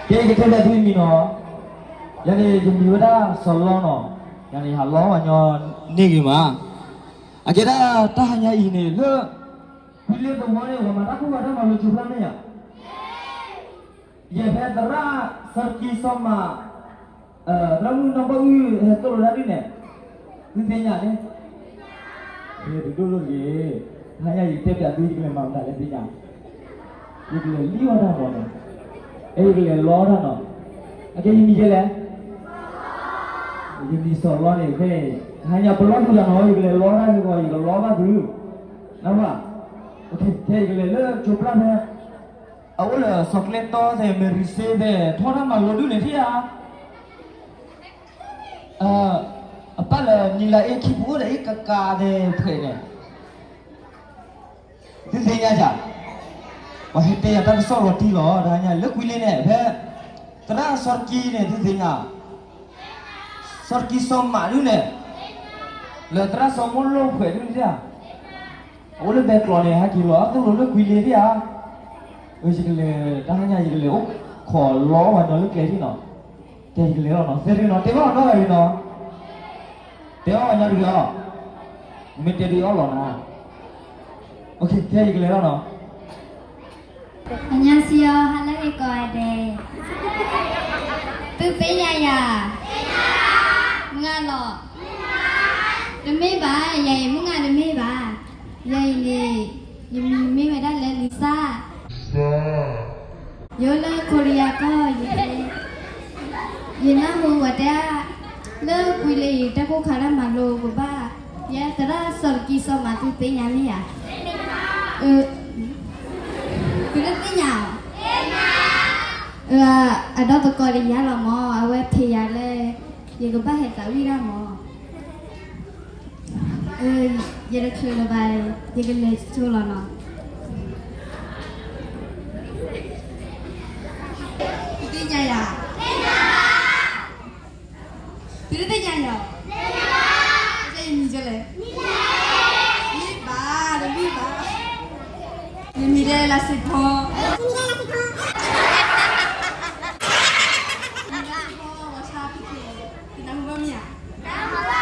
ကဲ ယကတဲဘၣ်သုမံၤနီၤ, ယၤန့ၣ် ယမံၤဝဲဒၣ်စီၤလီနီၤ, ယၤန့ၣ် ယဟးလီဘၣ်ညီန့ၢ်ဂ့ၤမး, အကဲဒၣ်တၢ်ဟါညါအံၤန့ၣ်လၢ ကွံလ့သဝီန့ၣ် ပှၤမၤတၢ်ကူၣ်ဘၣ်တၢ်မၤလိကၠိဖျါမ့ၢ်ဧါ, ယဲၢ်ဖဲသရၣ်စီၤတကံစီၤမး သရၣ်မုၣ်နီၢ်ဘၣ်အုၣ်ဟဲသိၣ်လိတၢ်ဒ်န့ၣ်, သုသ့ၣ်ညါန့ၣ်, ဒိၣ်ဒိၣ်တဂ့ၤ, တဟါညါအံၤတဲပၠးသု ယကလဲၤမၤမတၤလဲၣ်သ့ၣ်ညါ, ယကလဲၤလံၣ်အီၣ်တၢ်မၤနီၤ, အဲယကလဲၤလီတၢ်နီၤ, အကဲယမံၤဒ်လဲၣ်, ယမံၤစီၤလီန့ၣ် ဖဲန့ၣ် တဟါညါပလီၢ်သုတၢ်နီၤ ယကလဲၤလီတၢ်န့ၣ်ဂီၢ် ယကလီဘၣ်သု, နၢ်ဟူဧါ, ထဲယကလဲၤလၢကၠိပျၢ်ဖဲ အအိၣ်လၢစီၤကျဲတီသဲး မဲရံစ့သဲး ထီၣ်တၢ်မၤလိဒုးန့ၣ်ထံၣ်ဧါ, အပၢ်လၢနံၤလၢအ့ခံပူၤအိၣ်ဒီးအ့ကကါသဲးဖှဲးန့ၣ်, သုသ့ၣ်ညါယၤ, ပှၤဟဲတဲယၤတၢ်ကစီၣ်လီၤတံၢ်လီၤ တဟါညါလၢကွံလ့န့ၣ် ဖဲ သရၣ်စီၤတကံန့ၣ် သုသ့ၣ်ညါ, စီၤတကံစီၤမးဒုးန့ၣ်, လၢသရၣ်စီၤမိၢ်လိၣ်ဖှဲးဒုးန့ၣ်ဧါ အအိၣ်လၢဘဲကျိးန့ၣ် ဟဲက့ၤလီၤအသိၣ်လိလၢကွံလ့ဒံဧါ, ယကလဲၤ တဟါညါယကလဲၤအိၣ်ခိးလီအီၣ်ပှၤညီလၢကျဲဒံနီၤ, တဲယကလဲၤလီၤနီၤ သဲဒုနီၤ တဲဘၣ်အီၤနီတဂၤန့ၣ်နီၤ, တဲအီၣ်ပှၤညီတဂၤအီၤ, မ့ၢ်တဲဒုအီၣ်လီၤနၤ, ခဲယကလဲၤလီၤနီၤ အညါစံအီၤ ဟါလၢဂ့ၤကိးဂၤဒဲး, သုသ့ၣ်ညါယၤ, မုၢ်ဂၤလီၤ, တမ့ၢ်ဘၣ်, ယၤအံၤမုၢ်ဂၤတမ့ၢ်ဘၣ်, ယၤအံၤန့ၣ် ယမံၤမ့ၢ်ဝဲဒၣ်လၢလံစၢ်, ယအိၣ်လၢခိရံယါကီၢ်, ယနၢ်ဟူဝဲတဲ, လၢကွံလ့အံၤ တၢ်ကိၢ်ခါတၢ်မၤလိကဘၣ်, ယဲသရၣ်စီၤတကံစီၤမး သုသ့ၣ်ညါမ့ၢ်ဧါ, သုတသ့ၣ်ညါအီၤ, အဒီသကိးတယါလီၤမၢ်, အဝဲဖံးယၤလၢ ယကဘၣ်ဟဲသးဝံၣ်ဒၣ်မၢ်, ယတချုးလၢၤဘၣ်, ယကလဲၤဆိလီၤနီၤ, သုသ့ၣ်ညါယၤ သုတသ့ၣ်ညါယၤ, ယမံၤဒ်လဲၣ်, မံၤဘၣ်, တမံၤဘၣ်, ယမံၤဒ်လါစ့ဖီ, မံၤလါစ့ဖီ, ဝါဆါဖံးဖံး, သုနၢ်ဟူဘၣ်မ့ၢ်ဧါ,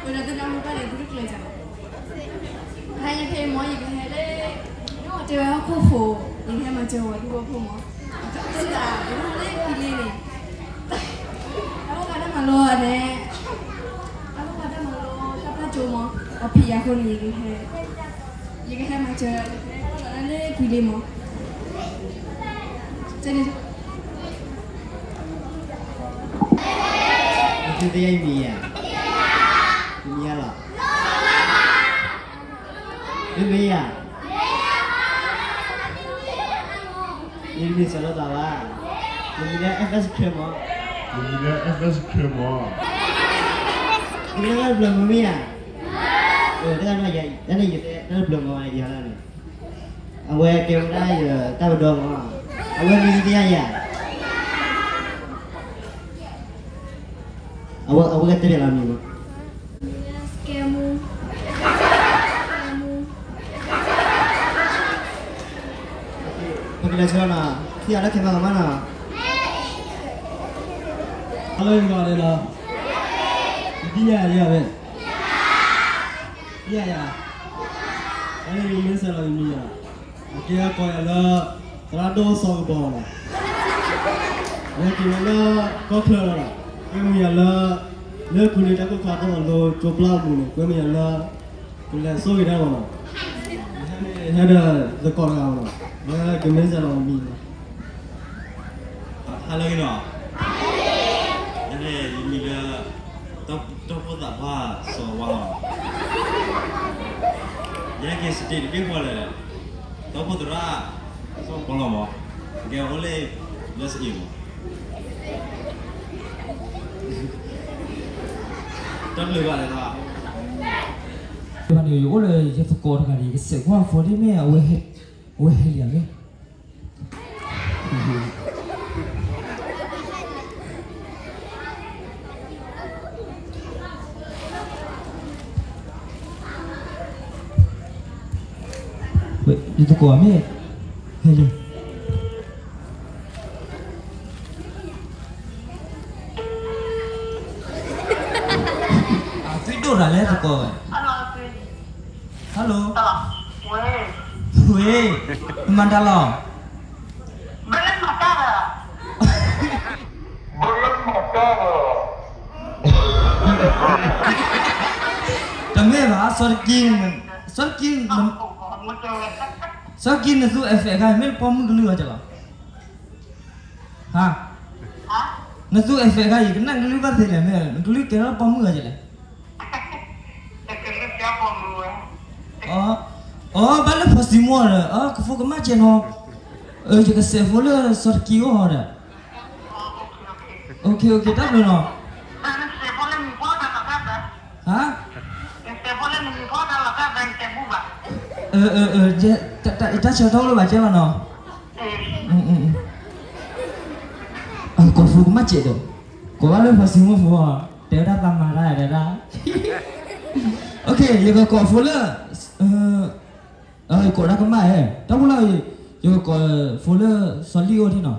ဝဲဒီးသုနၢ်ဟူဘၣ်ဒီး သုတကျဲၤစၢ်လီၤ, တဟါညါဖဲမၢ် ယကဟဲလၢ တဲဝဲဟီၣ်ခိၣ်ဖိ, ယကဟဲမၤစၢၤဝဲဒူဖိဖိမၢ်, တၢ်သး ယကဟဲလၢကွံလ့န့ၣ် တၢ်ကိၢ်ခါတၢ်မၤလိန့ၣ်, တၢ်ကိၢ်ခါတၢ်မၤလိ တၢ်ပၢ်ကၠိမၢ်, ပှၤဖံးယၤအဃိန့ၣ် ယကဟဲ, ယကဟဲမၤစၢၤ ယကဟဲလၢကွံလ့မၢ်, သုသ့ၣ်ညါယမံၤဧါ, ယမံၤဧါလီၤ, မ့ၢ်မ့ၢ်ဧါ ယမံၤစၢၤလီၤသးဘၣ်, ယမံၤလၢ F S ခဲမၢ်, ယမံၤလၢ F S ခဲမၢ်, ယမံၤလၢတၢ်တဘျုးမၢ်မ့ၢ်ဧါ, တၢ်တဘျုးမၢ်ယၤလၢန့ၣ်, အဝဲကဲဝဲဒၣ်ယတၢ်ပဒီမၢ်, အဝဲမံၤသ့ၣ်ညါယၤ, အဝဲကတဲဘၣ်လီၤမံၤမၢ် ကဲမူ, ကဲမူ, ပကလဲၤဆၢနီၤ, ထံၣ်အီၤလၢခဲမၤကမၣ်နီၤ, ဟါလၢဂ့ၤကိးဂၤဒဲးနီၤ, ယသ့ၣ်ညါယၤဒ်လဲၣ်, သ့ၣ်ညါယၤ, အန့ၣ်ယမ့ၢ်စဲးလီၤယမံၤယၤ, အကဲကိးယၤလၢ သရၣ်ဒိၣ်စီၤကပီၤနီၤ, အဝဲက့ၤဝဲလၢကီၢ်ချၢလီၤနီၤ, ကွဲမုာ်ယၤလၢ လၢကွံလ့တၢ်ကိၢ်ခါတၢ်မၤလိကၠိပျၢ်အပူၤန့ၣ် ကွဲမုာ်ယၤလၢ ကလဲၤဆိၣ်ဂ့ၤတၢ်မၢ်နီၤ, ယဟဲဒီးသကိးတဂၤမၢ်နီၤ, အဝဲကမ့ၢ်စဲးလီၤမံၤနီၤ, ဟါလၢဂ့ၤနီၤ, ယန့ၣ်ယမံၤလၢ တီၢ်ဖိသးပှၢ်စီၤဝါလီၤ, ယဟဲက့ၤ state တဘ့ၣ်ဃီလဲၣ်, တီၢ်ဖိသရၣ် စီၤပီလီၤမၢ်, ကဲအိၣ်လၢ U S A မၢ်, တၢ်ဘျုးဘၣ်လဲၣ်နီၤ, ဘၣ်န့ၣ် ယအိၣ်လၢယသကိးတဂၤန့ၣ် ယကစဲးကွၢ်အဖိဒ်မ့ၢ် အဝဲဟဲလံဧါမ့ၢ် ယသကိးမ့ၢ် ဟဲလံ, အိၣ်ဒၣ်လဲၣ်သကိးဝဲ, hello, ဝ့ၢ်, မတၤလီၤ, တမ့ၢ်ဘၣ်, စီၤတကံ, စီၤတကံ, စီၤတကံ နသူ effect ခါ မ့ၢ်ပိာ်မုၣ်ကလုၢ်အီၤကလီၤ, ဟါ, နသူ effect ခါအံၤ ကနၣ်ကလုၢ်ဘၣ်သ့လဲၣ်, မ့ၢ်နကလုၢ်ကဲထီၣ်ပိာ်မုၣ်အီၤကလဲၣ်. အီ, ဘၣ်လၢဖီၣ်စံမိၢ်ဒီး ကဖိကမၣ်ကဲနီၤ, ယကစဲးဖိလၢစီၤတကံအိၣ်ဟီဒီး, okay okay တၢ်ဘျုးနီၤ, ဟါ, တၢ်ဆၢကတီၢ်အိၣ်လၢဘၣ်ကဲဘၣ်နီၤ, ကိးဖိကမၣ်ကဲဒီး, ကိးဘၣ်လၢဖီၣ်စံမိၢ်ဖိ, တဲဝဲဒၣ်သးမၤတၢ်တဲဒၣ်, okay ယကကိးဖိလၢ, ယကိးတၢ်ကမၣ်ဧဲ, တၢ်ဖိလၢ, ယကကိးဖိလၢစီၤလံၣ်အိၣ်ဒံးနီ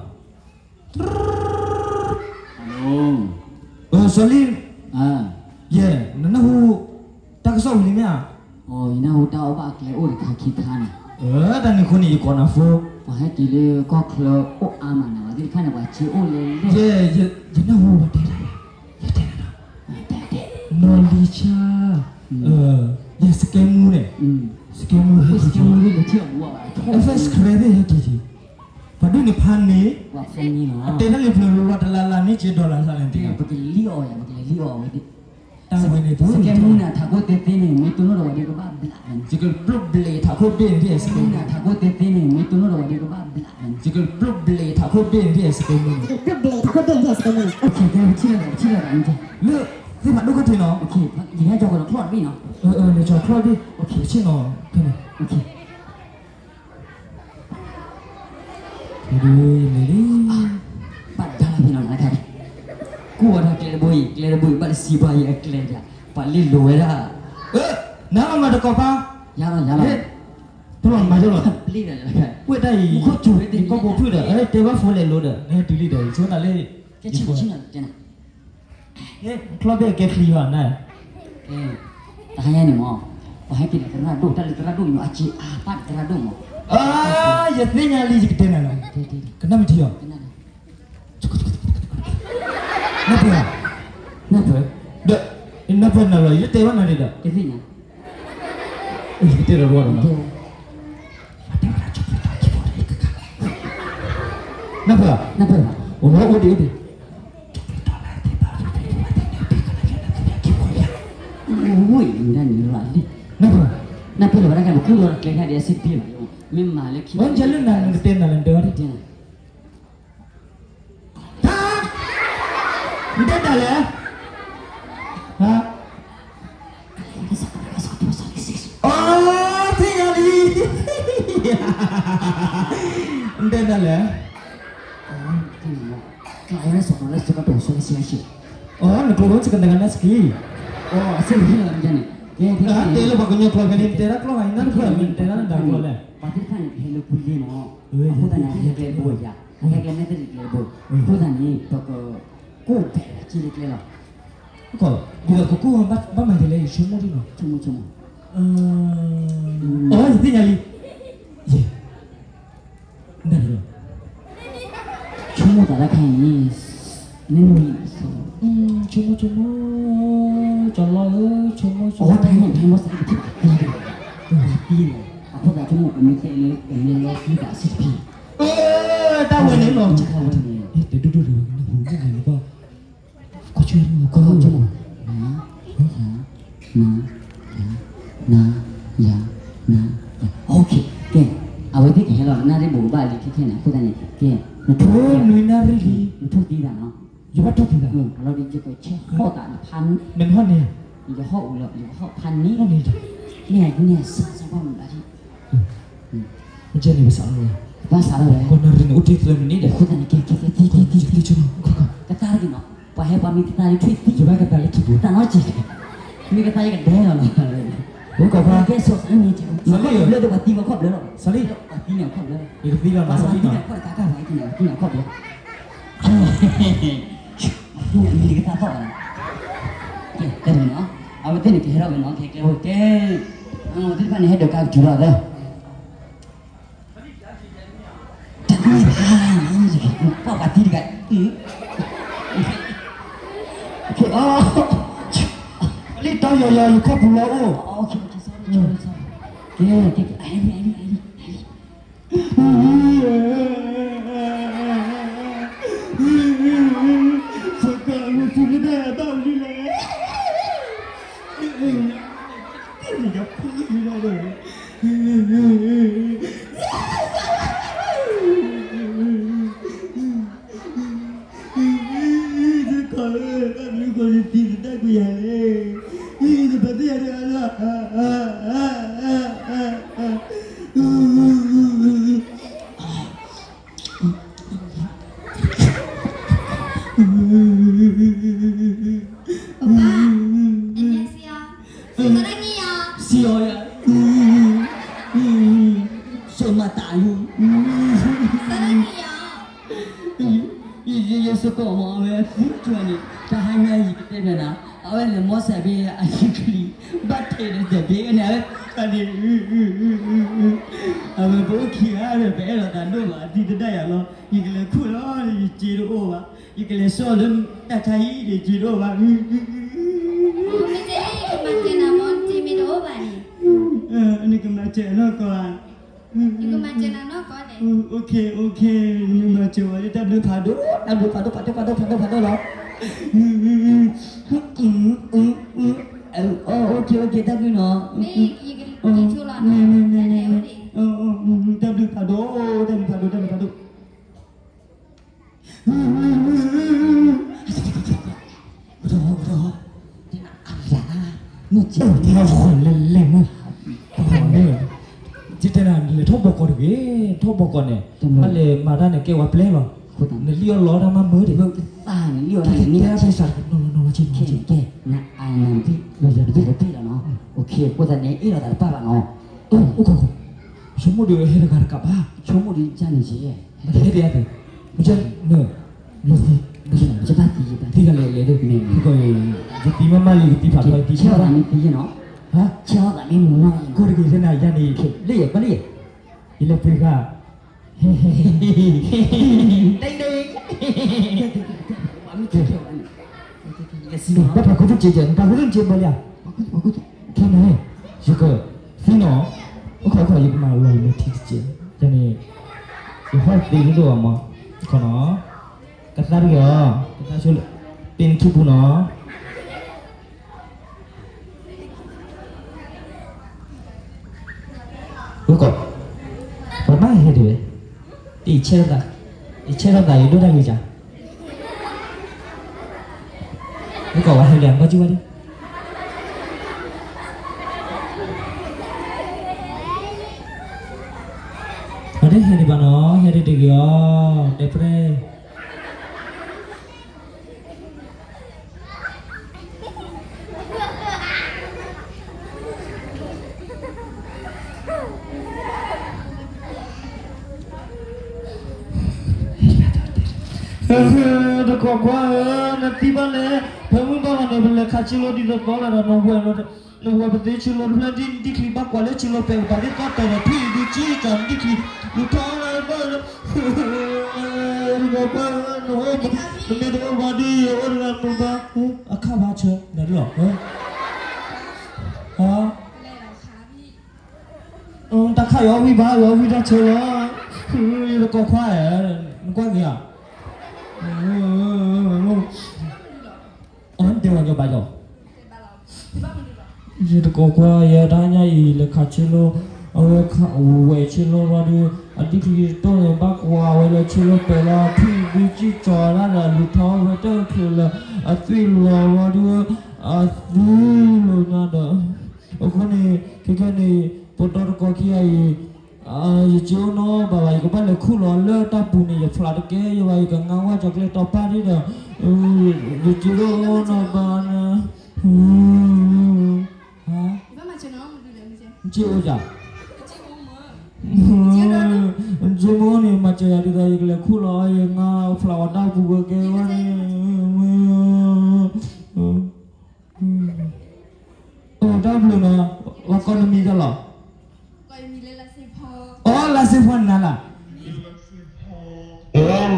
ၤ, စီၤလံၣ်, ယဲ, နနၢ်ဟူတၢ်ကစီၣ်ဝံၤလံမ့ၢ်ဧါ, ယနၢ်ဟူတၢ်အီၣ်ဘၣ်အကျဲအိၣ်တခါခံခါန့ၣ်, တၢ်န့ၣ်အဃိန့ၣ် ယကိးနၤဖိ, ပှၤဟဲက့ၤလၢကီၢ်ချၢအိၣ်အါမးန့ၣ် ဘၣ်သ့ၣ်တဖၣ်န့ၣ် ပှၤစ့အိၣ်လဲၣ်လဲၣ်, ယနၢ်ဟူဝဲတဲဒၣ်, ယတဲနၤ, နီၢ်လံဆၣ်, ယစကဲမူန့ၣ်, စကဲမူ, စကဲမူ, first credit ဟဲက့ၤက့ၤ, ပှၤဒိၣ်န့ၣ်ဖးန့ၣ်, အတဲတၢ်လၢပျၢၤလီၤတလါလါန့ၣ် က့ၤ dollar စးလဲၣ်, ပကလံၣ်အီၤယၤ, ပကလဲၤလံၣ်အီၤဝဲဒၣ်, တၢ်ဝဲန့ၣ် စကဲမူန့ၣ် ထးခိၣ်သ့သ့န့ၣ် မ့ၢ်တိၢ်နီၣ်ဒီးဝဲဒၣ်ကဘၣ်ဘျး, ယကပျိၢ်ဘျဲးထးခိၣ်ဘ့ၣ်န့ၣ်, စကဲမူန့ၣ် ထးခိၣ်သ့သ့န့ၣ် မ့ၢ်တိၢ်နီၣ်ဒီးဝဲဒၣ်ကဘၣ်ဘျး, ယကပျိၢ်ဘျဲးထးခိၣ်ဘ့ၣ်န့ၣ် စကဲမူန့ၣ်, ပထံၣ်လီၤဒီး ပထံၣ်လီၤဒီး, လၢသ့ၣ်ဖးဒိၣ်ခီၣ်ထံးနီၤ, ယဟဲကၠီၤကီးလီၤချီၣ်တဘ့ၣ်နီၤ, လဲၤကၠီၤချီၣ်တဘ့ၣ်, ဆ့ၣ်နီၤ, ဒ်လဲၣ်, ဘၣ်ဒါလီၤဖဲနီၤ, ကိၢ်ဝဲဒၣ်ကျဲတဘိအံၤ, ကျဲတဘိအံၤ ဘၣ်တစံးပှၤအံၤအကျဲဒၣ်, ပှၤလ့လိာ်ဝဲဒၣ်, နမၤတကိးပၢ်, ယၤလီၤ, ယၤလီၤ, တလီၤမၤယလီၤ, ဝဲဒၣ်အံၤ, ယကီၢ်ပူၤဖုၣ်ဒီး တဲဘၣ်ဖိလဲၤလိၤဒီး နဟဲတုၤလံဒီး ယဆိသးလၢ ချီၣ်ဘ့ၣ်ကဲချံဘၣ်နၤ, တဟါညါန့ၣ်မး, ပှၤဟဲက့ၤဒီးသရၣ်ဒိၣ်, တၢ်လၢသရၣ်ဒိၣ်န့ၣ် အစ့အါဘၣ်သရၣ်ဒိၣ်မး, ယသ့ၣ်ညါလံ ယကတဲနၤလီၤ, ကနၣ်မ့ၢ်ထံအီၤ, နၢ်ပၢၢ်, နၢ်ပၢၢ်, ဒီး, နၢ်ပၢၢ်နၤလီၤ ယတတဲဘၣ်နၤန့ၣ်ဒီး, ယသ့ၣ်ညါ, ယကတဲဒီးတဝီလီၤ, နၢ်ပၢၢ်, နၢ်ပၢၢ်, အိၣ်ဒံး, အိၣ်ဒံး, နၢ်ပၢၢ်, နၢ်ပၢၢ်လီၤ ဝဲဒၣ်ကဲ ပကူၣ်လီၤကျဲခါဒံး အဆင်တပြေဘၣ်, မ့ၢ်မၤလၢခံ မ့ၢ်လၢနၤ နကတဲနၤလၢနတဲဝဲဒၣ် နတဲဒ်လဲၣ်, ဟါ, အိ သ့ၣ်ညါလံ, နတဲဒ်လဲၣ်, အိ နကျိၤဝဲစကနၣ်စကံ, တဲလၢပှၤကညီကျိာ်ဖဲန့ၣ် တဲဒၣ်ကျိာ်ဂၤ နၢ်တဖျၢၣ် မ့ၢ်နတဲဒၣ်နတၢ်ကျိာ်လဲၣ်, ပှၤသ့ၣ်တဖၣ်န့ၣ် ကဟဲလၢပူၤလ့ၢ်မး, အဃိသတးန့ၣ် ဟဲကျဲဘိယၤ, ဟဲကျဲမ့ၢ်သ့ၣ်လၢကျဲဘိ, အဃိသတးန့ၣ် ပက ကိၢ်ဖဲးစ့လၢကျဲလီၤ, ဒ်သိးကကိၢ်ဘၣ်မၤယလဲၣ် ယဆိကမိၣ်ဒ်နီၤ, ဆိကမိၣ်ဆိကမိၣ်, အိ ယသ့ၣ်ညါလံ, ယ နလီၤ, ဆိကမိၣ်သးတၢ်ခါအံၤန့ၣ်, နမ့ၢ်, ဆိကမိၣ်ဆိကမိၣ်, ကၠီၤလီၤဧၢ ဆိကမိၣ်ဆိကမိၣ်, အဝဲတၢ်န့ၣ် တၢ်မ့ၢ်စးကထံၣ်ဘၣ်သံဒီး, သံလီၤ, အဃိသတးဆိကမိၣ် ပမ့ၢ်တဲလၢ ပမ့ၢ်လီၤသံသးစံတဖံ, တၢ်ဝဲန့ၣ်လီၤ, တၢ်ဝဲန့ၣ်, တဲဒိၣ်ဒိၣ်ဒီး နၢ်ဟူမ့ၢ်ဂ့ၤလၢဘၣ် ကီၢ်ဆိကမိၣ်, ကီၢ်ဆိကမိၣ်, နၤ, ယၤ, နၤ, ယၤ, နၤ, ယၤ, အိ ကဲ, အဝဲသ့ၣ်ကဟဲလီၤ နၣ်ရံၣ်ဘူးကဘၣ်လံခဲခဲန့ၣ် အဃိသတးန့ၣ် ကဲ, နထိၣ်နွံနၣ်ရံၣ်လံ, နထိၣ်သံသးနီၤ, ယဘၣ်ထိၣ်သံသး, လီၤဒီးယကဆဲးဟီၣ်သးနဖးန့ၣ်, မ့ၢ်နဟီၣ်န့ၣ်, ယဟီၣ်အူလီၤ ယဟီၣ်ဖးန့ၣ်, န့ၣ်န့ၣ်စးစးဘၣ်မုာ်ဘၣ်ဒံး မ့ၢ်ကဲန့ၣ် ပစးထီၣ်ဝဲ, ပစးထီၣ်ဝဲ, ကီၢ်နၢ်ရံၣ်န့ၣ် အိၣ်တ့ၢ်သၢမံးနံးဒီး အဃိသတးန့ၣ် ကဲ ကဲ ကဲ သံ သံ သံ သံ ကသါတက့ၢ်နီၤ, ပှၤဟဲပှၤမ့ၢ်ကသါလၢထွံၣ်သံ, ယဘၣ်ကသါလၢထံပူၤ, တၢ်နီတစဲး, မ့ၢ်ကသါယကဒဲလီၤနီၤ, အိၣ်ကီးဖါ, ကဲဆိးသးန့ၣ်, ခီၣ်ဘျၢဒီးပှၤသံဝဲခီၣ်ဘျၢလီၤ, ပှၤသံန့ၣ်ခီၣ်ဘျၢ, ယကသံလီၤနီၤ, ပှၤသံန့ၣ်ခီၣ်တကးကါပှၤသံန့ၣ်ခီၣ်ဘျၢ, မ့ၢ်ကသါသီၣ်ဘၣ်နီၤ, ကဲ တၢ်န့ၣ်နီၤ အဝဲသ့ၣ်န့ၣ်ကဟဲထီၣ်ဝဲနီၤ ခဲကျဲအိၣ်ကဲ, အဝဲသ့ၣ်တဖၣ်န့ၣ် ဟဲဒိးကါကတုၤလီၤသၢ, တၢ်ကွၢ်ဖး, ပှၤပှၤတံၢ်တဂၤ, လံတီယီၤယီၤယခီပူၤလီၤအိၣ်, ကဲ, ကဲ, ကဲ, စကၤမ့ၢ်သူကဒၣ်ဘၣ်လံလဲၣ်, တၢ်လံယၤဖုလီၤ, စကၤဧၢ, တၢ်မနုၤဃိနသံသဒၣ်ကွံာ်ယၤလဲၣ်, တပာ်တ့ၢ်ယၤတဂၤလီၤ. ပၢ်, နစံးအီၤ, စံးအီၤယၤ, စၢမၤတၢ်ယၤ, စံးအီၤ, ယဲစ့ၢ်ကီးမ့ၢ်အဝဲသံကွၢ်န့ၣ် တဟါညါယကတဲဖျါနၤ, အဝဲလဲၤမီစၢ်ဘ့အယံၤကလံၤ, ဘၣ်ထဲးဒီးစၢ်ဘ့န့ၣ် အဝဲသံကွၢ်န့ၣ်, အဝဲပအိၣ်ခံဂၤဒီး ပအဲၣ်လိာ်သးဒိၣ်ဘၣ် အသံသဒၣ်ယၤလီၤ, ယကလဲၤခူၣ်လီၤ ယစ့တအိၣ်ဘၣ်, ယကလဲၤစိာ်လၢတၢ်ဆါဟံၣ်ဒီး ယစ့တအိၣ်ဘၣ်, နကမၤစၢၤနီၢ်ကီၢ်ဧါ, နကမၤစၢၤနီၢ်ကီၢ်ဧါ, နမၤစၢၤဝဲလၢတၢ်ဘျုးဖးဒိၣ်, တၢ်ဘျုးဖးဒိၣ် ဖးဒိၣ် ဖးဒိၣ် ဖးဒိၣ် ဖးဒိၣ်လီၤ. တၢ်ဘျုးနီၤ, တၢ်ဘျုးဖးဒိၣ် တၢ်ဘျုးဖးဒိၣ် တၢ်ဘျုးဖးဒိၣ်, ကထီၣ် ကထီၣ်, မ့ၢ်ကဲ, လဲၤလဲၤမ့ၢ်, လဲၤလဲၤမ့ၢ်, ယတဲနၤ လဲၤထီၣ်ဘီကီးတဂ့ၤ, ထီၣ်ဘီကီးန့ၣ်, အလဲၤမၤတၢ်န့ၣ် ကဲဝဲပျဲလီၤ, နလံၣ်အီၣ်လီတၢ်မးမုာ်တဂ့ၤ, တဲတၢ်ဖဲစးတကနီၤလီၤနီၤလီၤဆ့နီၤဆ့, ကဲ, ကဲ, အနဘံၣ်လီၤယၤတဘ့ၣ်တဘ့ၣ်လီၤနီၤ, အဃိသတးန့ၣ် အ့ၣ်လိာ်သးတပၣ်ဘၣ်နီၤ, အိၣ်ခိးခိး, ဆိကမိၣ်ဒီးဟဲတဂၤတကးဘၣ်, ဆိကမိၣ်ဒီးကန့ၣ်ယဲ, ဟဲဒ်အံၤ, မ့ၢ်, ယဘၣ်သံ, ယဘၣ်သံ, သံဂၤလဲၣ်လဲၣ်, မ့ၢ်, ယသံမးမးလံ ယကသံဖးဖျါယသံ, ဆဲးအီၣ်သးမ့ၢ်သံနီၤ, ဆဲးအီၣ်သးမ့ၢ်မုာ်နီၤ, ကိးတဂ့ၤဆဲနၤယၤန့ၣ်, လၢယဲ ပှၤလၢယဲ, ယလဲၤပှ့ၤဃာ်, တၢ်, ဘၣ်ပာ်ခူသူၣ်စ့ၢ်ကီး, နပာ်ခူသူၣ်စ့ၢ်ဘၣ်လံဧါ, ခဲန့ၣ်, ယကသံနီၤ, အိၣ်ခိးခိးယကမၤလီၤယမဲာ်ထံတစဲး, ယန့ၣ်, ယဟီၣ်သ့ဒိၣ်အမး, ခီနီၤ, ကသါတဂ့ၤအီၤ, ကသါဆိလၢ, ပ့ၤနခံပူၤနီၤ ဝဲကီး, ပှၤဘၣ်ဟဲဒ်ဝဲ, တအံၤဆဲးထီၣ်သး, ယဆဲးထီၣ်သးယဒိၣ်တၢ်ဂ့ၤစ့ၢ်, ဝဲကီးဝဲဟဲလၢနကွၢ်စံၣ်ဝဲဒၣ်, ပှၤတဟဲဒံးဘၣ်နီၤ ဟဲဒံးတဂ့ၤအီၤ တဲပြဲ တကိးခွါဧၢ, နသံဘၣ်လဲၣ်, ဖဲမုၢ်ဘၣ်လီၤန့ၣ် ပလဲၤခးဆ့လီၤဒ်သိးသိးလၢဒီးနဝဲၢ်လီၤ, နဝဲၢ်ပသ့ဆ့လီၤတဖျၢၣ်ဒ်နဒံၣ်ချံဘၣ်ကွၢ်လၢဆ့လီၤပဲာ်ကပၤသ့ၣ်သီၣ်တဲာ်ဒီး ထွံၣ်ဒုးကံကီၤနဒံၣ်ချံ, လူၤထီၣ်လၢဘၣ်လၢ တကိးခွါဧၢ, နအိၣ်, နမ့ၢ်တအိၣ်ဘၣ်ဒီး ယအိၣ်တဂၤမုာ်ဘၣ်, အခါဘၣ်ဆၢ, နလီၤ, တၢ်ခါယအီၣ်ဝံၣ်ဘၣ် ယအီၣ်ဝံၣ်တၢ်ဆၢလီၤ, ယတကိးခွါဧၢ, နကွၢ်က့ၤဧါ, အတဲဝဲညီဘၣ်လီၤ, ယတကိးခွါ ယတၢ်ညါအံၤ လဲၤခးဆ့လီၤ, အဝဲဝဲၢ်ဆ့လီၤဘၣ်ဒီး အဒံၣ်ချံတိၢ်န့ၣ် ဘၣ်ကွၢ်ဝဲလၢဆ့လီၤပဲာ်လီၤ ထွံၣ်ဒုးကံကီၤတၢ်ဒီး လူၤထီၣ်ဝဲတၢ်ချၢလၢ အသွံၣ်လီၤဘၣ်ဒီး အသွံၣ်လီၤညါဒီး အဃိန့ၣ် ခဲခဲန့ၣ် ပဒီတကိးခံဂၤအံၤ ယစ့အိၣ်နီတဘျီဘၣ် ယကဘၣ်လဲၤခူၣ်လီၤလၢတၢ်ပူၤန့ၣ် ယဖျးတကဲယဘၣ် ယကငါဝဲကၠီၤကျဲတီၤပၢ်ဒ်ဒီး ယစ့အိၣ်နီတဘျီဘၣ်န့ၣ် ဟါ, စ့အိၣ်ယၤ, စ့မိၢ်န့ၣ် မၤစၢၤယၤဒ်သိး ယကလဲၤခူၣ်လီၤ ယငါဖျးဝဲတၢ်ပူၤဝဲကဲဝဲန့ၣ် မ့ၢ် မ့ၢ် မ့ၢ်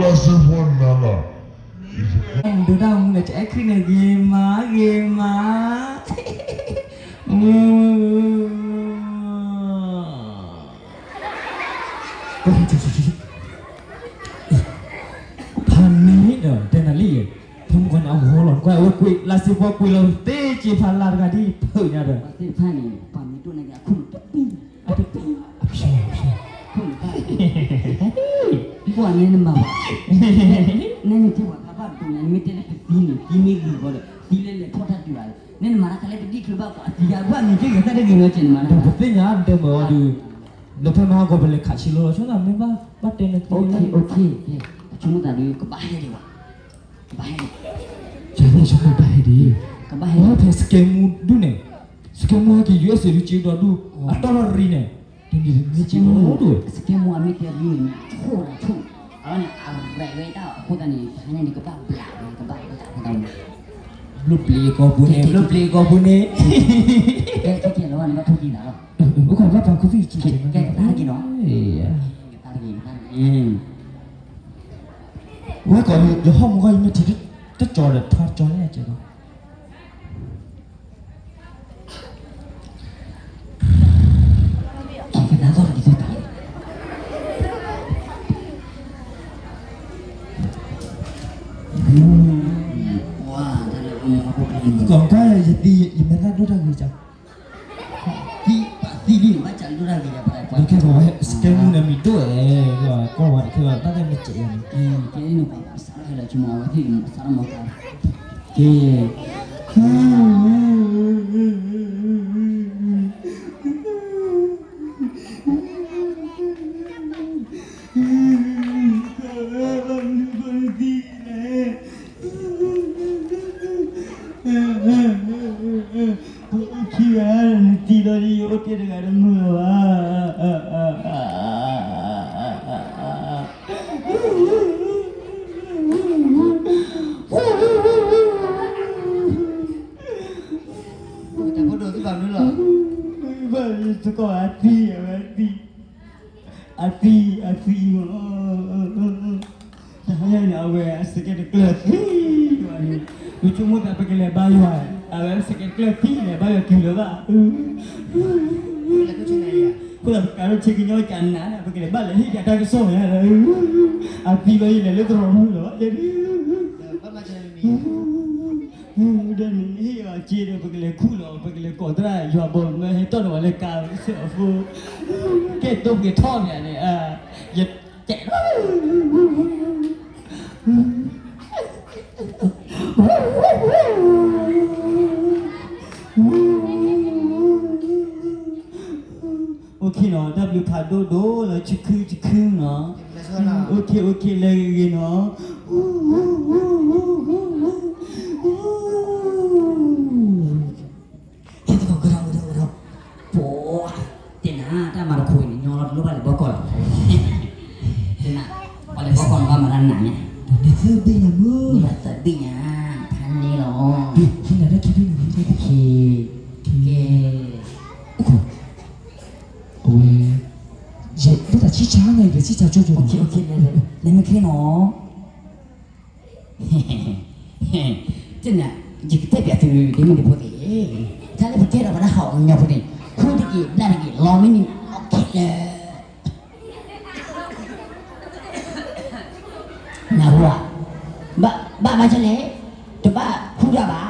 လါစ့ဖိနၤလီၤ. ဒိတၢ်မူန့ၣ် အဲၣ်ခရံာ်န့ၣ်ဂ့ၤမးဂ့ၤမး. ဖးန့ၣ်ဒီး တဲနၤလံ, ဖဲမုၢ်ဂီၤန့ၣ် အဝဲဟီလီၤ ကွၢ် အဝဲကွံာ် လါစ့ဖိကွံာ်လီၤ သ့က့ၤဖးလါတဂၤဒ်ဖုးညါဒီး သ့ၣ်တဖၣ်န့ၣ် ပှၤမ့ၢ်ဒိၣ်န့ၢ်က့ၤ အခိၣ်တပံၢ် အတပံၢ် အဖျိ အဖျိ ခိၣ်န့ၣ်တၢ် ပှၤန့ၣ်နမၤဘၣ် နဲန့ၣ်တဲပှၤကဘၣ်ဒိၣ်ညါ နမ့ၢ်တဲလၢပသံန့ၣ် သံမ့ၢ်ဂ့ၤဂီၤဒီး သံလဲလဲၤထီၣ်တၢ်ဒုးဘၣ် နဲနမၤတၢ်ခါလၢပဒံၣ်ချၢဘၣ်ပှၤသံယါ ပှၤမ့ၢ်က့ၤဂ့ၤတၢ်တဂ့ၤနီၤ ကဲနမၤတၢ် ပသ့ၣ်ညါ နတဲမ့ၢ်အီၤဒုး လၢဖဲမဟါဂီၤပလဲၤခးဆံလီၤလီၤ ဆိသးမ့ၢ်ဘၣ် ဘၣ်တဲနသ့ ဆိကမိၣ်သးဒုး ကဘၣ်ဟဲဒံးဘၣ် ကဘၣ်ဟဲဒံး ယၤန့ၣ်ဆိကမိၣ်ဘၣ်ဟဲဒံး ကဘၣ်ဟဲ ဖဲစကဲမူဒုန့ၣ် စကဲမူဟဲက့ၤ ယူအ့ၣ်စ့ၣ် ဒုက့ၤဒီးဒု အတီၢ်ထီၣ်ရံန့ၣ် တမံၤတမံၤက့ၤဒိၣ် စကဲမူအမ့ၢ်တဲရံန့ၣ် ဆိၣ်ဒီးဆိၣ် အဝဲန့ၣ် အရဲၣ်ဝဲတၢ်အဃိသတးန့ၣ် တဟါညါန့ၣ် ကဘၣ်ဘျးဝဲ ကဘၣ်ဘျးဝဲတၢ်ဝဲ ဘျိပျံၤကီၢ်ပူၤန့ၣ် ဘျိပျံၤကီၢ်ပူၤန့ၣ် ကဲကဲကဲလီၤ နဘၣ်ထူၣ်ကံသးလီၤ အိၣ်ခိးဘၣ်ပာ်ခူသူၣ်ကံ ကဲကဲကဲတၢ်တက့ၢ်နီၤ ကဲတၢ်တက့ၢ် ကဲတၢ်တက့ၢ် ဝဲကီး ယဟီၣ်မူခီ ယမ့ၢ်ထံၣ်တကၠီၤဒီး ထါကၠီၤန့ၣ်ကဲးဒီး ကဲကဲတၢ်သီၣ်တက့ၢ်သီၣ်တက့ၢ် ကီးကွၢ် ယသံ ယမ့ၢ်တၢ်ဒိၣ်တၢ်ဂ့ၤကၠီ သံ ပှၤသံလံန့ၣ် ဘၣ်စးဒိၣ်တၢ်ဂ့ၤယၤ ပှၤခဲကီးဝဲ စကဲမူန့ၣ်မံၤဒိၣ်ဝဲ ကွၢ်ဝဲတခဲဘၣ် တၢ်လၢမ့ၢ်စဲးယၤန့ၣ် ကဲန့ၣ်ပှၤစးထီၣ်ဟဲလီၤဆိကမိၣ် အဝဲသ့ၣ်စးထီၣ်မၤကါ ကဲ ခံဂၤန့ၣ်တံၤဒီး ယအိၣ်တ့ၢ်တဂၤတမုာ်လၢၤဘၣ်. တၢ်ဖိဒိၣ်သ့ၣ်တဖၣ်မနုၤလီၤ. ဘၣ်ယသကိးအသံ အဝဲသံ အသံ အသံမး တဟါညါန့ၣ် အဝဲအစကဲတကျၢၢ်သံဘၣ်န့ၣ် ပဆိကမိၣ်သးပကလဲၤဘါယွၤ အဝဲစကဲတကျၢၢ်သံန့ၣ် ဘါယွၤက့ၤလၢၤဘၣ် အဃိသတးပကးထီၣ်ဆ့ကညီကနၤန့ၣ် ပကလဲၤဘၣ်လဲၤဟ့ၣ်က့ၤတၢ်ကစီၣ်ညါဒီး အသံလီၤ ယလဲၤလၢသရိာ်မုၢ်လီၤ ဒီးန့ၣ်ဟ့ၣ်အီၤက့ဒီး ပကလဲၤခူၣ်လီၤ ပကလဲၤကိးသရၣ်ယွၤဘီမၢဟဲတီၢ်ဒီးဝဲလၢကါစၢအဖိ ကဲတိၢ်က့ၤထီၣ်မးန့ၣ် ယတဲ OK နီၤ တၢ်ဘျုးဖးဒိၣ်ဒိၣ်လၢ ဆူခုဆူခုနီၤ OK OK လဲၤဂ့ၤဂ့ၤနီၤ ဟဲသကိးကဒီးကဒီးကဒီး ပှၤ တဲနၤ တၢ်မၤတခိၣ်အံၤန့ၣ် ညီလီၤတလိၣ်ဘၣ်လဲၤဘီကီၢ်လီၤ တဲနၤ ပှၤလဲၤဘီကီၢ်န့ၣ်ဘၣ်မၤတၢ်နးန့ၣ် နသၢဘ့ၣ်ညါမုၢ် နဘၣ်သၢဘ့ၣ်ညါ ဖးန့ၣ်လီၤ ဟံးနၤတၢ်ခံဘ့ၣ်န့ၣ် ကဲ အဝဲ ယဲ လၢတၢ်ဆံၣ်ဆါန့ၣ် ယကဆံၣ်ဆါကၠိကၠိ OK OK လဲၤလဲၤ လဲၤမ့ၢ်ခဲနီၤ တဲနၤ ယကတဲပျးသု ဒ့မုၣ်ဒ့ဖိသ့ၣ်, တၢ်လၢပကဲထီၣ်ပှၤလၢဟီၣ်ကညီဖိန့ၣ် ခူတက့ၢ် ဘျၣ်တက့ၢ် လီၤမ့ၢ်န့ၣ် အီၣ်ခဲလၢာ် နၢ်ဟူဧါ, ဘၣ်ဘၣ်ဘၣ်ဆၣ်လဲၣ်, တဘၣ်ခူတၢ်ဘၣ်,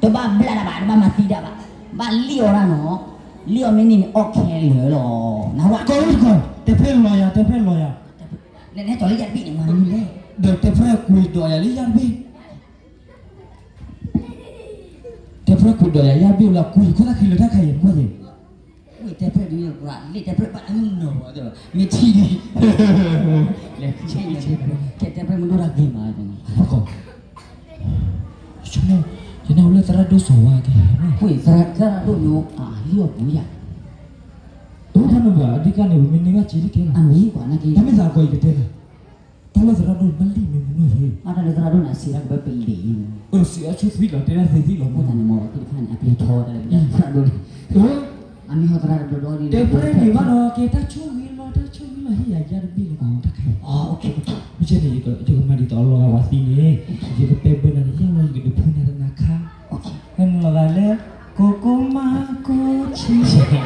တဘၣ်ဘျၣ်တၢ်ဘၣ်, တဘၣ်မၤသံတၢ်ဘၣ်, ဘၣ်လံၣ်အီၣ်တၢ်နီၤ, လံၣ်အီၣ်မ့ၢ်န့ၣ်န့ၣ် အီၣ်ခဲလၢာ်လီၤ, နၢ်ဟူဧါ, ကီၢ်လၢတကီၢ် တဲဖဲလီၤယၤ တဲဖဲလီၤယၤ နတဲလၢယၤတဘ့ၣ်န့ၣ် မၤမနုၤလဲၣ်, ဒီးတဲဖဲကွံာ်ဒိးယၤလၢယၤတဘ့ၣ် တဲဖဲကွံာ်ဒိးယၤ ယၤတဘ့ၣ်လီၤ ကွံာ်ခိၣ်သၣ်ခံလၢတၢ်ခါအံၤ ကွၢ်ယဲၢ် ဝံၣ်တဲဖဲဒုးရၤလံၣ်တဲဖဲဘၣ်အမုၢ်နီၤဝဲဒီး မ့ၢ်ထံၣ်ဒံး ကဲတဲဖဲမ့ၢ်ဒိၣ်တၢ်ဂ့ၤမး ကီၢ် ဆိကမိၣ် ယနၢ်ဟူလၢသရၣ်ဒိၣ်စီၤဝါကဲ ဝံၣ်သရၣ်ဒိၣ်ညိ အလံၣ်အီၣ်ပူၤယၤ တအိၣ်တၢ်နီတဘျီ အဓိကန့ၣ် ပမ့ၢ်န့ၢ်ဘၣ်စ့တကဲလီၤ အမ့ၢ်ကွၢ်နာ်က့ တၢ်မ့ၢ်သးကီးယကတဲလီၤ တၢ်လၢသရၣ်ဒိၣ်န့ၣ် ဘၣ်လံၣ်မ့ၢ်မနုၤဟ့ၣ် အတၢ်လၢသရၣ်ဒိၣ်န့ၣ် အစံးတၢ်ကဘၣ်ပလံာ် အစံးအဆူသံလီၤ တဲဒၣ်သ့သ့လီၤ မ့ၢ်သးန့ၣ်မ့ၢ် သ့ၣ်တဖၣ်န့ၣ် အပျဲၢ်ထီဝဲဒၣ်လၢသရၣ်ဒိၣ်န့ၣ် အမ့ၢ်ဟီသရၣ်တဘျီဒီး တဲပြဲၢ်န့ၣ်ဘၣ်ဒီး ကဲတၢ်ဆိၣ်ဂ့ၤလီၤ တၢ်ဆိၣ်ဂ့ၤလီၤ ဟ့ၣ်ယၤယၤတဘ့ၣ်လၢကီၢ်တၢ်ခါအံၤ မ့ၢ် ယကမၤဒ်သိးအလီၤဂာ်ပှၤသံန့ၣ်, ယကပဲာ်ဘၢနၤတယၢ်လီၤ ယကဒုးဖှူနၤတနၤခါ, ဖဲနလီၤဂာ်လၢ ကိကိမၤကိဆံ, တၢ်ခံ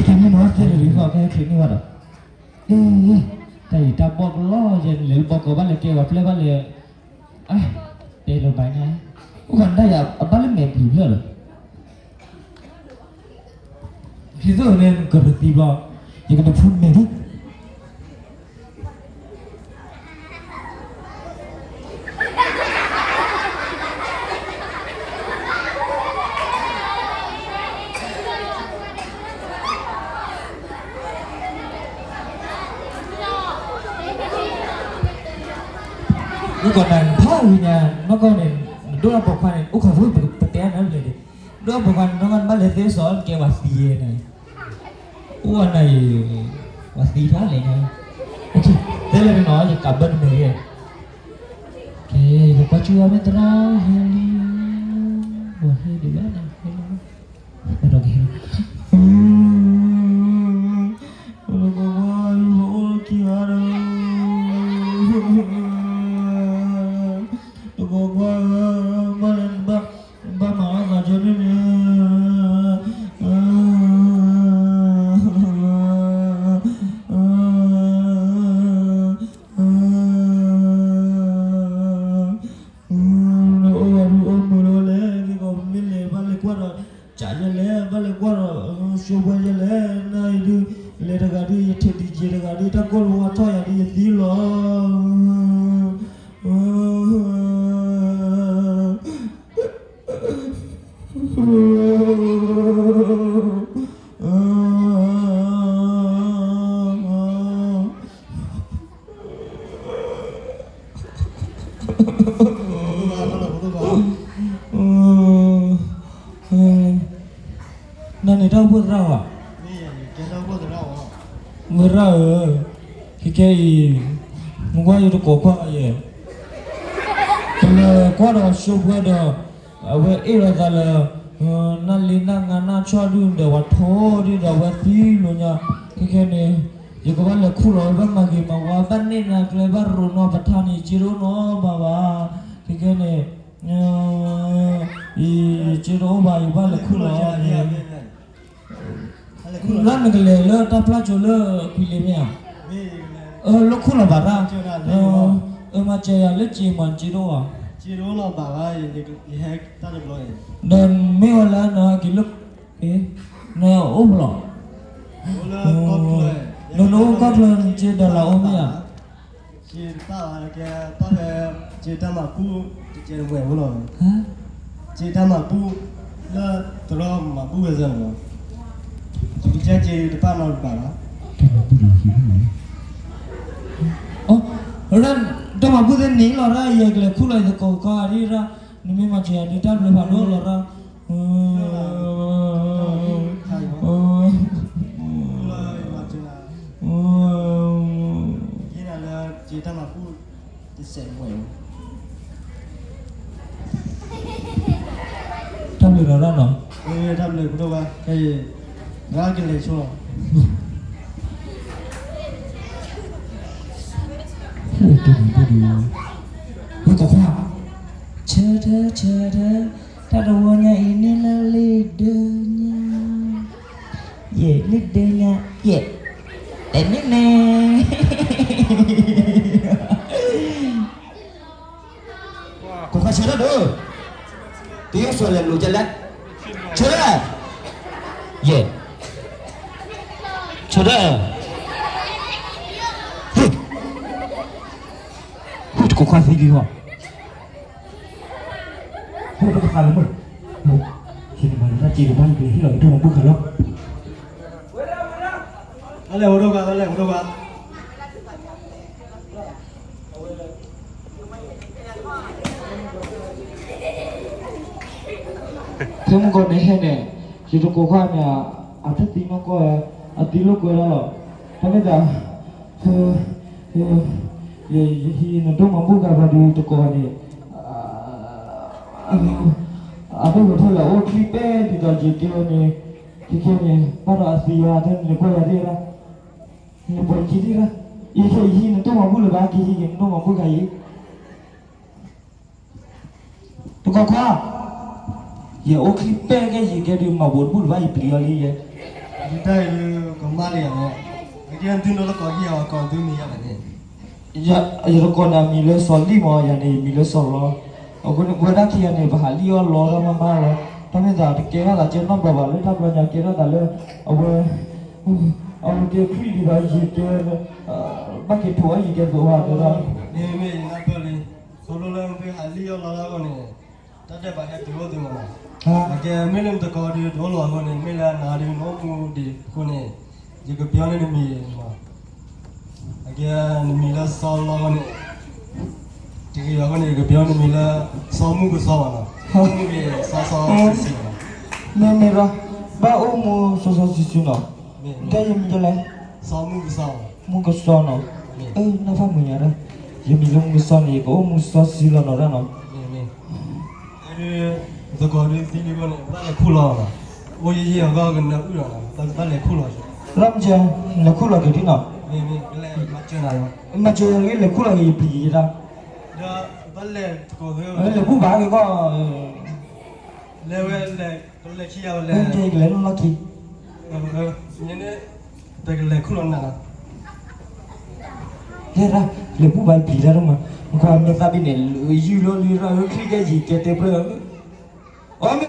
တၢ်မ့ၢ်နီၤ သဲလၢာ်လံဃီ ကဟဲချုးန့ၢ်ဝဲဒီး, တၢ်အံၤတၢ်ဘီၣ်ကလီယဲန့ၣ် လဲၤလၢဘီကီးဘၣ်လဲၤကဲပှၤပျဲၢ်ဘၣ်လဲၤ, တဲလီၤဘၣ်ညါ, အိၣ်ဘၣ်တၢ်ယၤအဘၣ်လၢမဲာ်ပျံၤဖျၢၣ်လီၤ. ခံသိးန့ၣ် နကရၢသံဘျီ, ယကဒုးဖှူမဲာ်ဒၣ်. မုၣ်ကီၢ်နၤနဖးဝံၤညါ, နီၢ်ကီၢ်န့ၣ် နဒိၣ်ထီၣ်ပိာ်ခွါန့ၣ် အိၣ်ခိးသ့ ပတဲနၤလဲၣ်, ဒိၣ်ထီၣ်ပိာ်ခွါန့ၣ် နီၢ်ကီၢ်နဘၣ်လဲၤသ့စီၤ နကဲပှၤသံယဲန့ၣ်, အိၣ်ဝဲနၤအံၤ, ပှၤသံထီၣ်လဲၣ်ညါ, တဲလၢနနီၤ ယကးဘၢနမဲာ်ဂ့ၤ, ကဲ ယကကွၢ်ကၠူၣ်အီၤမ့ၢ်သရၣ်ဟဲလံ, ပှၤဟဲဒံးဘၣ်နၤ, ဟဲလံ, ဟဲဒီးကဟဲလံ, တကိးကွၢ် ယအိၣ်ခံဂၤဒီး, တကိးကွၢ်, ဘၣ်လဲၣ်နဘၣ်, ဘၣ်မၤအီၣ်သးကၠိန့ၣ်န့ၣ်, နအိၣ်ဂၤဒုအိၣ်မုာ်လီၤလဲၣ်, က့ၤကီးပမ့ၢ်လဲၤဘၣ်လဲၤကွၢ်ဒီး, ကးယဲလဲၣ် ဘၣ်လဲၤကွၢ်ဒီး, ရှိပှဲယဲလဲၣ်, နအံၤဒု, လဲၤတဂၤဒု ယထံၣ်ဒံးက့ၤတဂၤဒု တၢ်ကိၢ်တဝါထီၣ်ယၤဒု ယသံလီၤ. နန့ၣ်တၢ်အိၣ်ဖှိၣ်သရၣ်ဧါ, သရၣ်ဧၢ, ခဲခဲအံၤ, နကွၢ်ယတကိးကွၢ်ယဲ, ပလဲၤကွၢ်ဒီးရှိပှဲဒီး, အဝဲအ့ၣ်လိာ်သးလၢ, နၢ်လံနၢ်ငါနၢ်ဆီၣ်ဒုၣ်ဒီး ပှၤထိၣ်ဒုၣ်ဒီး အဝဲသံလီၤညါ, ခဲခဲန့ၣ်, ယကဘၣ်လဲၤခူၣ်လီၤဝဲ ဘၣ်မၤဂ့ၤမၤဝါ ဘၣ်န့ၢ်နၤကျဲ ဘၣ်ရိးနီၢ်ပထါန့ၣ် ယစ့တအိၣ်နီတဘျီဘၣ်, ခဲခဲန့ၣ်, ယစ့တအိၣ်ဘၣ် ယဘၣ်လဲၤခူၣ်လီၤန့ၣ် လၢနကလဲၤလၢတၢ်ဖျါကၠိလၢကွံာ်လ့မ့ၢ်ဧါ, အၢ လၢခူၣ်လီၤဘၣ်တၢ်, အၢ မၤစၢၤယၤလၢစ့မး စ့တအိၣ်ဧါ, ဒီးမ့ၢ်ဝဲလၢနက့ၤလၢ, နအိၣ်ဖျိ, နအိၣ်ကီၢ်ချၢ နစ့ဒီးလၢအိၣ်မ့ၢ်ဧါ, စ့တပၣ်ဘၣ်ကဲ, ပၣ်ဖဲ, စ့တၢ်မၤဘူၣ်, တကဲတဝဲၢ်ဖိလီၤ, စ့တၢ်မၤဘူၣ်, လၢတရီမၤဘူၣ်ဝဲစၢၤလီၤ, ကစၢ်စ့တပၣ်နီတပၣ်ဘၣ်, တၢ်မၤဘူၣ်လီၤဟံၣ်, တၢ်မၤဘူၣ်သ့န့ၣ်လီၤရၣ် ယကလဲၤခူၣ်လီၤယသကိးကီၢ်ဒ်ရၣ်, နမ့ၢ်မၤစၢၤယၤဒ်တၢ်ဘျုးဖးဒိၣ်လီၤရၣ်, တၢ်ဘျုးလီၤရၣ်နီၤ, ကဲ, ကလဲၤဆိလီၤ, ဝဲကီၢ်ခွါ, ဆၢထၢၣ် ဆၢထၢၣ်, တၢ်တဝီညါအံၤန့ၣ်လၢလံာ်ဒၢညါ, ယဲၢ်လံာ်ဒၢညါ, ယဲၢ်, တဲမ့ၢ်န့ၣ် ကီၢ်ခွါဆၢထၢၣ်ဒီး, တယိၣ်စွဲလဲၤလိာ်ကလဲၣ်, ဆၢထၢၣ်, ယဲၢ်, ဆၢထၢၣ်, ဟ့ၣ်, ဟ့ၣ်တကီၢ်ခွါသံလံဟီၣ်, ဟ့ၣ်တကီၢ်ခွါလၢမုၢ်, ဟ့ၣ်တမၤလၢတၢ်စ့တဘၣ် နကဟ့ၣ်လီၤကဒိၣ်မးဘူၣ်ခါလီၤ. အလဲၤဝဲဒိၣ်ဂၤ အလဲၤဝဲဒိၣ်ဂၤ. ဖဲမုၢ်ဂီၤန့ၣ်ဟဲန့ၣ်, ယတကိးခွါန့ၣ်, အတသံနီၢ်ကီၢ်, အသံလိာ်ကွဲဒၣ်လီၤ. တၢ်မ့ၢ်သး, ယဟံးနဒိၣ်မးဘူၣ်ဂၤဘၣ်ဒီးတကိးန့ၣ်, အဒိၣ်ကထၢၣ်လၢအိၣ်ချံပဲာ်ဒ်သိးယကဲဝဲန့ၣ်, ခဲခဲန့ၣ် ဘၣ်ဒီးအသံယၤ တၢ်န့ၣ်ကွၢ်ယၤဒ်ရၣ်, နပှၤခံဒ်ရၣ် ယဟ့ၣ်ယဟံးနတိၢ်မၤဘူၣ်လၢၤဘၣ် ကဟံးက့ၤနတိၢ်မၤဘူၣ်ခါအံၤ, တကီၢ်ခွါ, ယအိၣ်ချံပဲာ်ကဲယံာ်ကဲဒုး မၤဘူၣ်တဘူၣ်လၢၤဘၣ် ယပျံၤအီၤလံယဲ, ဒ်တၢ်အံၤဒုး ကမၣ်လံယၤမး, အကဲသုနီၢ်တကိးဟံၣ်အီၤ ကိးသုမံၤယၤဘၣ်န့ၣ် ယတကိးန့ၣ် အမံၤလၢစီၤလံၣ်မး ယၤန့ၣ် ယမံၤလၢစီၤလီ, အဃိန့ၣ် ပဝဲဒၣ်ခံဂၤန့ၣ် ပဟးလံၣ်အီၣ်လီတၢ်မးမးလီၤ, တၢ်မ့ၢ်သးတကဲထီၣ်သးကဲနီတဘျီဘၣ် လၢတၢ်ဘျီညါကဲထီၣ်သးလၢ အဝဲ အဝဲကဲခရံာ်ဒံးဒီးယကဲ ဘၣ်က့ၤထိးအီၣ်ယကဲသိးဘၣ်တဲဒၣ်, မ့မ့ၢ်ယနၢ်ပၢၢ်လံ, သိလီၤလၢမ့ၢ်ဟးလံၣ်အီၣ်လီတၢ်အဂီၢ်န့ၣ် တၢ်ဒဲးဘးဟဲတုၤအိၣ်သုမးနီၤ, အကဲမ့ၢ်လၢနတကိးဒုးတအိၣ်လီၤအဃိန့ၣ် မ့ၢ်လၢနၤဒုးနအိၣ်မူဒံးအဃိန့ၣ် ယကပျီန့ၢ်နမံၤမး, အကဲနမံၤလၢစီၤလီအဃိန့ၣ် တဂ့ၤအဃိန့ၣ် ယကပျီန့ၢ်နမံၤလၢ စီၤမူကစီၤမးနီၤ, စီၤမူကစီၤ မ့မ့ၢ်လီၤ, ဘၣ်အိၣ်မူစီစီဆှံဆှံနီၤ, တဲယမံၤဒ်လဲၣ်, စီၤမူကစီၤ, မူကစီၤနီၤ, အၢ နၢ်ဖးမုာ်ညါဒၣ်, ယမံၤလၢမူကစီၤန့ၣ် ယကအိၣ်မူစီဆှံလီၤနီၤဒၣ်နီၤ, သကိးဒုးသံလံအဃိန့ၣ် ဘၣ်လဲၤခူၣ်လီၤနီၤ, အိၣ်ယံာ်ယံာ်အဂီၢ်ကနၢအုၣ်လီၤနီၤ, ဘၣ်လဲၤခူၣ်လီၤ, ရၢ်မကဲ, လဲၤခူၣ်လီၤက့ၤဒ်နီၤ, မၤစၢၤနၤလီၤ, မၤစၢၤယၤလၢလဲၤခူၣ်လီၤက့ၤယပျံၤယတၢ်, လဲၤဘူၣ်ဘၣ်က့ၤကီၢ် လဲၤဝဲလဲၤ ကလဲၤခံယၤဝဲလဲၤ ကလဲၤနလီၢ်ခံ ပကလဲၤခူၣ်လီၤနၤလီၤ ယဲဒၣ် လဲၤဘူၣ်ဘၣ်ပျံၤတၢ်ဒိၣ်မး နကွၢ်မ့ၢ်သးဘၣ်န့ၣ် ယုၢ်လီၤလံရၢ်ဧၢ ချံကဲယံာ်ကဲတဲပျၢၢ်ဧၢ အမ့ၢ်